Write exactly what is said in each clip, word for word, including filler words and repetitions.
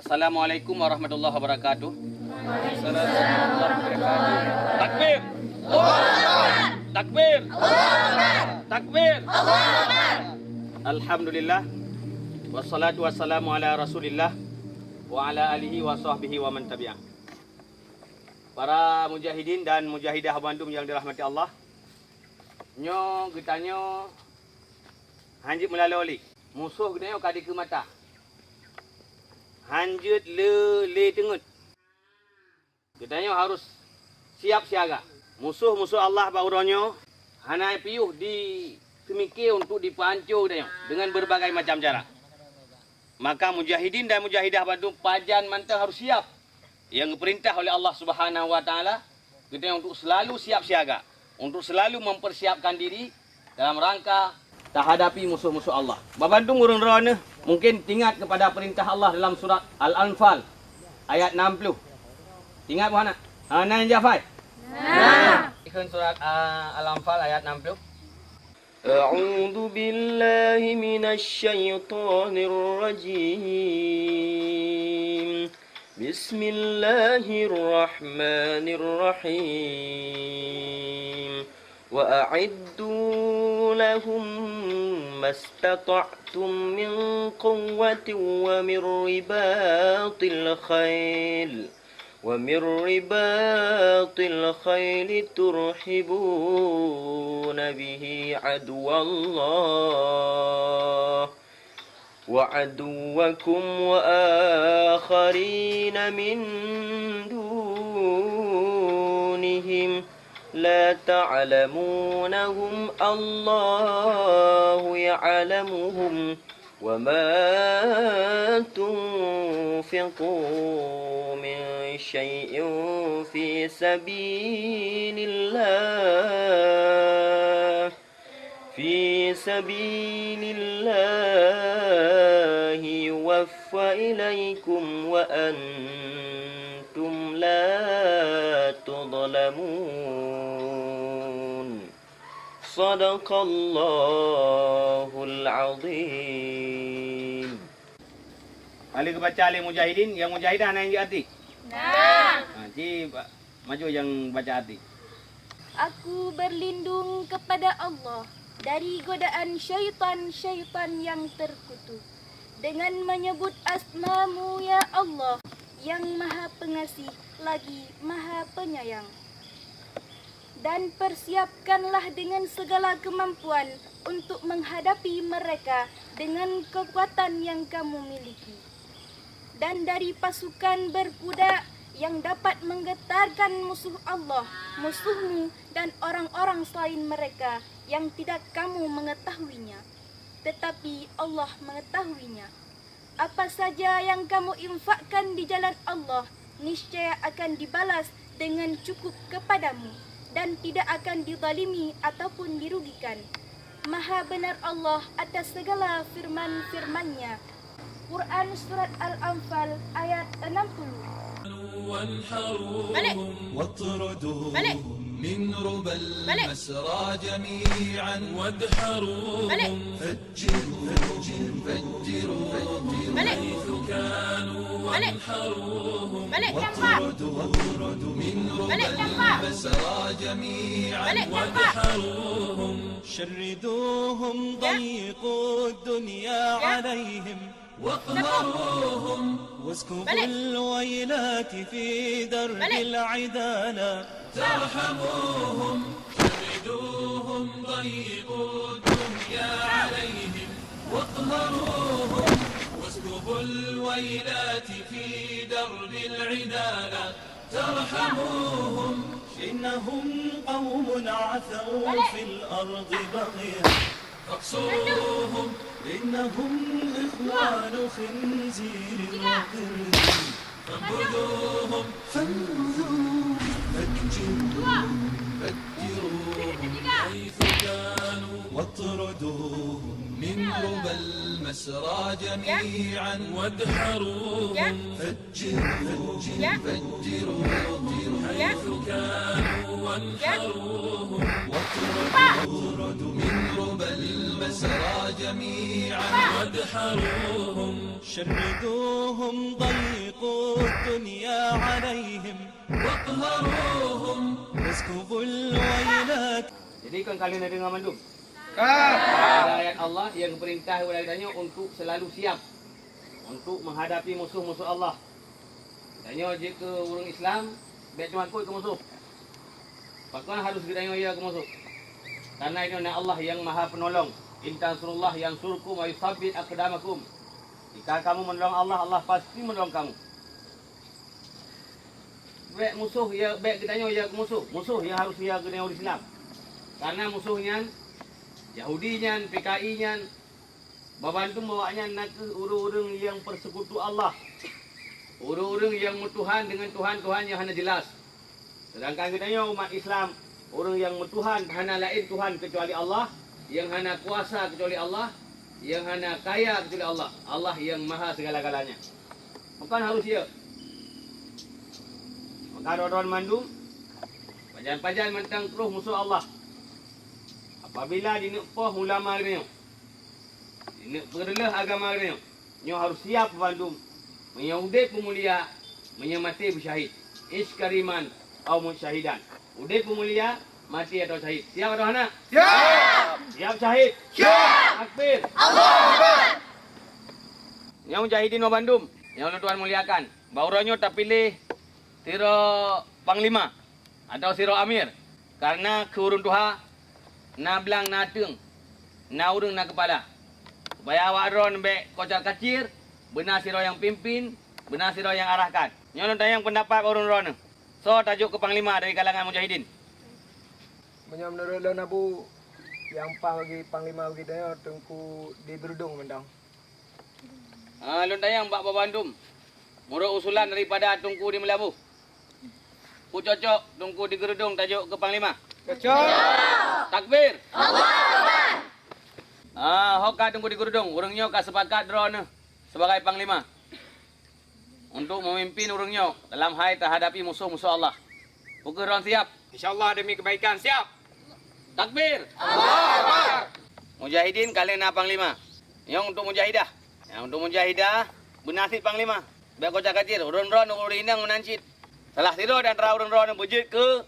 Assalamualaikum warahmatullahi wabarakatuh. Takbir. Takbir. Alhamdulillah. Wassalatu wassalamu ala Rasulillah wa ala alihi wa sahbihi wa man tabi'ah. Para mujahidin dan mujahidah bandum yang dirahmati Allah, nyoe geutanyoe hanjeuet meulaloe lé. Musoh geutanyoe ka dikeue mata. Hanjeuet le lé teungeut. Geutanyoe harus siap siaga. Musoh-musoh Allah bak uroe nyoe hana piôh diseumiké untuk dipeuhanco geutanyoe dengan berbagai macam cara. Maka mujahidin dan mujahidah bandum pajan mantong harus siap. Nyang geupeurintah oleh Allah Subhanahu wa Taala geutanyoe untuk selalu siap siaga, untuk selalu mempersiapkan diri dalam rangka tahadapi musoh-musoh Allah. Bak bandum ureuëng droeneuh mungkin teuingat kepada perintah Allah dalam surat Al-Anfal ayat enam puluh. Ingat buhana? Ha, na nyang jafai? Na. Ikheun surat, ah, Al-Anfal ayat enam puluh. أعوذ بالله من الشيطان الرجيم. بسم الله الرحمن الرحيم. وأعدوا لهم ما استطعتم من قوة ومن رباط الخيل، ومن رباط الخيل ترهبون به عدو الله وعدوكم وآخرين من دونهم لا تعلمونهم الله يعلمهم وما تنفقوا من شيء في سبيل الله في سبيل الله يوفى إليكم وأنتم لا تظلمون. صدق الله العظيم. Ka lheueh geubaca lé mujahidin, nyang mujahidah na nyang jeuet até? Na. Ha, ji ba-, maju nyang baca até. Aku berlindung kepada Allah dari godaan syaitan-syaitan yang terkutuk, dengan menyebut asma-Mu, ya Allah, yang Maha Pengasih lagi Maha Penyayang. Dan persiapkanlah dengan segala kemampuan untuk menghadapi mereka dengan kekuatan yang kamu miliki. Dan dari pasukan berkuda yang dapat menggetarkan musuh Allah, musuh-Mu, dan orang-orang selain mereka yang tidak kamu mengetahuinya, tetapi Allah mengetahuinya. Apa saja yang kamu infakkan di jalan Allah, niscaya akan dibalas dengan cukup kepadamu, dan tidak akan dizalimi ataupun dirugikan. Maha benar Allah atas segala firman-firman-Nya. Quran Surat Al-Anfal ayat enam puluh. Balik. Balik. Balik. Balik. Balik. Balik. Balik. Balik. Balik. Balik. شردوهم. Ya. ضيقوا الدنيا. Ya. عليهم. واقهروهم. واسكبوا. Balik. الويلات في درب. Balik. العدالة. ترحموهم. شردوهم. ضيقوا الدنيا عليهم. واقهروهم. واسكبوا الويلات في درب العدالة. ترحموهم. إنهم قوم عثوا في الأرض بغيا. فاقصروهم. إنهم إخوان خنزير وقرد. فانبذوهم. فانبذوهم. فجروهم. فجروهم حيث كانوا. واطردوهم من ربى المسرى جميعا. وادحروهم. فجروهم. فجروهم حيث كانوا. وانحروهم. واطردوهم من ربى المسرى جميعا. وادحروهم. شردوهم. ضيقوا الدنيا عليهم واقهروهم واسكبوا الويلات. Jadi kon ka lheueh na deungoe mandum? Ka. Ada ayat Allah yang perintah kepada geutanyoe untuk selalu siap untuk menghadapi musuh-musuh Allah. Tanyoe jeuet keu ureuëng Islam, bék cuma kot keu musoh. Pakon harus geutanyoe ya keu musoh? Karena inoe na Allah nyang Maha Penolong. "In tansurullah yansurkum wa yutsabbit aqdamakum." Jika kamu menolong Allah, Allah pasti menolong kamu. Bék musoh ya, bék geutanyoe ya keu musoh. Musoh nyang harus ya geutanyoe ureuëng Islam. Karena musoh nyan, Yahudi nyan, P K I nyan, Babandum awaknyan na kheueh ureuëng-ureuëng nyang persekutu Allah, ureuëng-ureuëng nyang meutuhan deungon tuhan-tuhan nyang hana jeulaih. Seudangkan geutanyoe umat Islam, ureuëng nyang meutuhan hana laén Tuhan keucuali Allah, nyang hana kuasa keucuali Allah, nyang hana kaya keucuali Allah, Allah nyang maha segala-galanya. Maka harus ya. Maka droe-droe mandum, pajan-pajan mantong troh musoh Allah. Apabila jineuk poh ulama geutanyoe, jineuk peureuloh agama geutanyoe, nyoe harus siap bandum. Meunyoe udeb peumulia, meunyoe maté beusyahid. Ish kariman au mut syahidan. Udeb peumulia, maté atawa syahid. Siap atawa hana? Siap! Siap syahid? Siap! Takbir! Allahu Akbar! Nyoe mujahidin bandum nyang ulôn tuan muliakan. Bak uroe nyoe tapiléh sidroe panglima. Atawa sidroe amir, karna keu ureuëng tuha na blang na ateueng, na ureuëng na keupala. Supaya awak droeneuh bék kocar-kacir, beuna sidroe nyang pimpin, beuna sidroe nyang arahkan. Nyoe lôn tanyong peundapat ureuëng droeneuh, soe tajok keu panglima dari kalangan mujahidin? Meunyoe meunurot lôn, Abu, nyang paih bagi panglima bagi tanyoe Teungku di Geurudong mantong. Ah, lôn tanyong bak babandum. Meunurot usulan daripada Teungku di Meulaboh, peue cocok Teungku di Geurudong tajok keu panglima? Cocok! Takbir! Allahu Akbar! Ah, ho ka Teungku di Geurudong, ureuëng nyoe ka seupakat droeneuh sibagai panglima untuk meumimpin ureuëng nyoe dalam hai tahadapi musoh-musoh Allah. Peu kheueh droeneuh siap? Insya Allah demi kebaikan, siap! Takbir! Allahu Akbar! Mujahidin ka lheueh na panglima. Nyang untuk mujahidah. Nyang untuk mujahidah, beuna cit panglima. Bék kocar-kacir, ureuëng droeneuh ureuëng inong meunan cit. Salah sidroe di antara ureuëng droeneuh beujeuet keu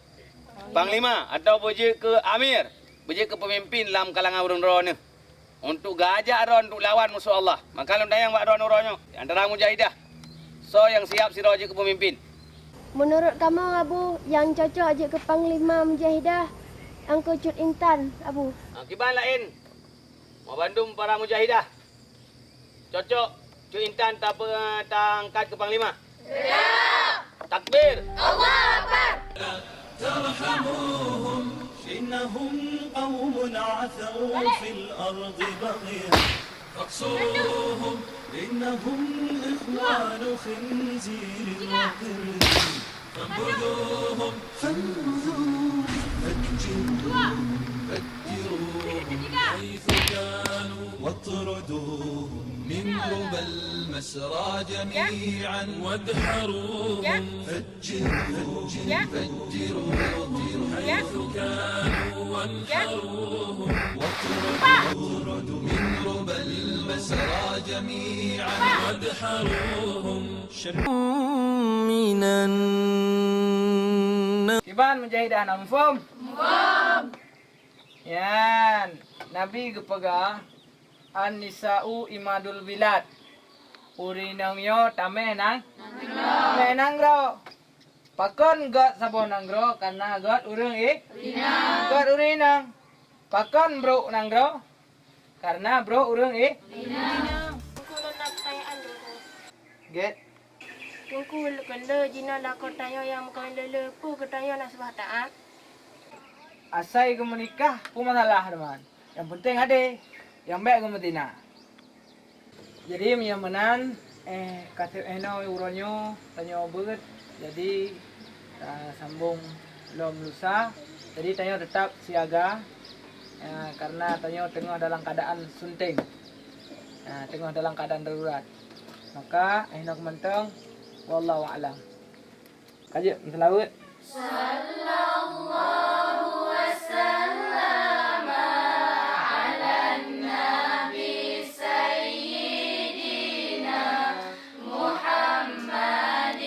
panglima atawa beujeuet keu amir, beujeuet keu peumimpin lam kalangan ureuëng droeneuh. Untuk geuajak droe untuk lawan musoh Allah. Maka lôn tanyong bak droeneuh uroe nyoe, di antara mujahidah, soe nyang siap sidroe jeuet keu peumimpin? Meunurot kamoe, Abu, nyang cocok jeuet keu panglima mujahidah, Teungku Cut Intan, Abu. Ha, kiban laén, meubandum para mujahidah, cocok Cut Intan tape-, taangkat keu panglima? Takbir! Allahu Akbar! ترحموهم إنهم قوم عثوا في الأرض بغيا فاقصروهم إنهم إخوان خنزير وقرد فانبذوهم فانبذوهم فجروهم فجروهم حيث كانوا واطردوهم من ربى المسرى جميعا وادحروهم فجروا فجروا حيث كانوا وانحروهم واطردوا من ربى المسرى جميعا وادحروهم شر من النار. Kiban mujahidah na muphom? Muphom. Nyan, Nabi geupeugah, "An-nisa'u imadul bilad." Ureuëng inong nyoe tamèh nang-, tamèh nanggroe. Pakon göt saboh nanggroe? Karna göt ureuëng i-, göt ureuëng inong. Pakon brok nanggroe? Karna brok ureuëng i-, inong. Teungku, lôn na peutanyaan, Teungku. Gét. Teungku, keu lé jinoe lakoe tanyoe nyang meukawén lé-lé, peue geutanyoe na seubah taát? Asai geumeunikah, peue masalah, teuma? Nyang peunteng adé, nyang bék geumeutina. Jadi, meunyoe meunan, eh, ka trép eh noe uroe nyoe tanyoe beuet, jadi, tasambong lom lusa. Jadi, tanyoe teutap siaga, eh, karna tanyoe teungoh dalam keuadaan sunteng. Eh, teungoh dalam keuadaan darurat. Maka, eh noe keumantong, wallahu a'lam. Ka jeuet meuseulaweuet. Sallallahu wasallam ala nabi sayyidina Muhammad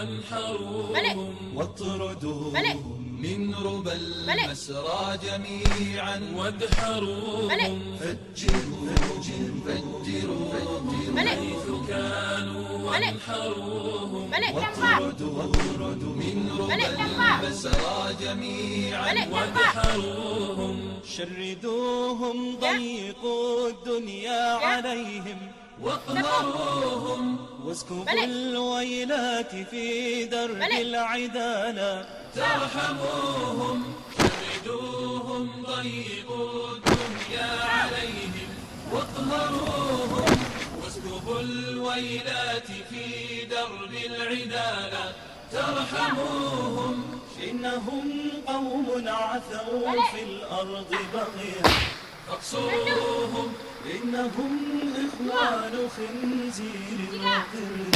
Balik. واطردوهم Balik. من ربى Balik. المسرى جميعا. وادحروهم Balik. فجروا، فجروا، فجروا Balik. حيث كانوا. Balik. وانحروهم Balik. واطردوهم من ربى Balik. المسرى جميعا. Balik. وادحروهم. شردوهم ضيقوا الدنيا عليهم. واقهروهم. واسكبوا Balik. الويلات في درب Balik. العدا لا ترحموهم. شردوهم ضيقوا الدنيا عليهم. واقهروهم. واسكبوا الويلات في درب العدا لا ترحموهم. إنهم قوم عثوا في الأرض بغيا فاقصروهم. إنهم إخوان خنزير وقرد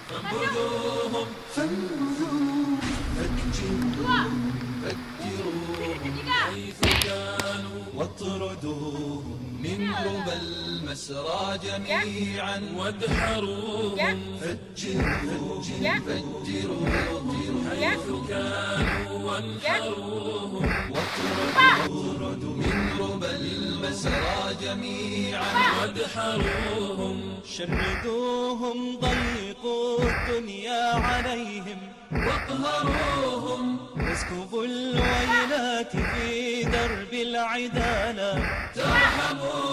فانبذوهم. فانبذوهم. فجروهم. فجروهم حيث كانوا. واطردوهم من ربى المسرى جميعا. وادحروهم. فجروا، فجروا، فجروا حيث كانوا وانحروهم. واطردوا من ربى المسرى جميعا. وادحروهم. شردوهم ضيقوا الدنيا عليهم. واقهروهم. واسكبوا الويلات في درب العدا لا ترحموهم.